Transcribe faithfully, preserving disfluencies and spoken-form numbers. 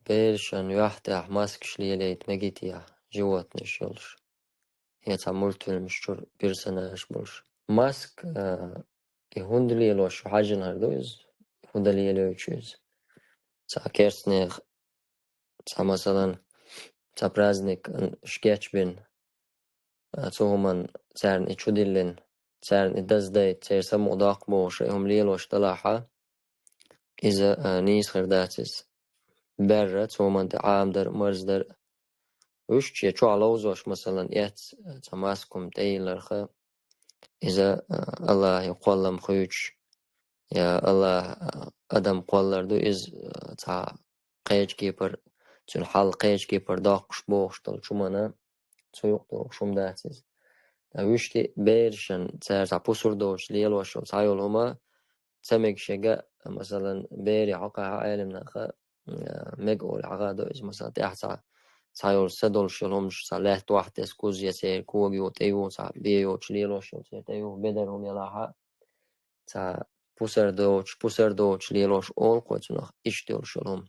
берашан юьхь тӀехь маскаш лелайта мегий те, животныйш йолуш. Я цхьа мультфильмаш чуьра персонажаш болуш. Маска, а, и хӀунда лелош ю хьаьжжина хир ду иза? ХӀунда лелойту иза? Цхьа керстанех, цхьа, масалан, цхьа праздник, м, шкеч бина, а, цу хӀуманна царна и чудиллина, царна и даздайта, церан самукъа доккху бохуш, и хӀума лелош далахьа, иза, а, нийса хир дац иза. Берра, цу хӀуманна тӀе Ӏамадар а, марздар а. Вуьшта чохь ловзош, масалан, эцна, а, цхьа маска хӀума тӀейилларха, иза, а, Аллахье кхоллам хуьйцуш, я Аллахь, а, адам кхоллар ду, иза, а, цхьа кхечу кепара, цуьнан хьал кхечу кепара доккхуш бохуш долчу хӀуманна, цу юкъа догӀуш хӀума дац иза. Ткъа вуьшта берашан, цара цхьа пусар доцуш лелош йолу цхьа йолу хӀума, ца мегаш ерг а, масалан, берийн хьокъехь Ӏеламнаха, а, мега олий хьахадо иза, масалан, тӀехь цхьа, цхьа йолу са долуш йолу хӀумаш, цхьа лаьтта охьатесна куз я церан кога юха тӀе юха, цхьа бен йоцуш лелош йолу церан тӀе юха бедар хӀума ялахьа, цхьа пусар доцуш, пусар доцуш лелош олу кхо цунах иштта йолуш йолу хӀума.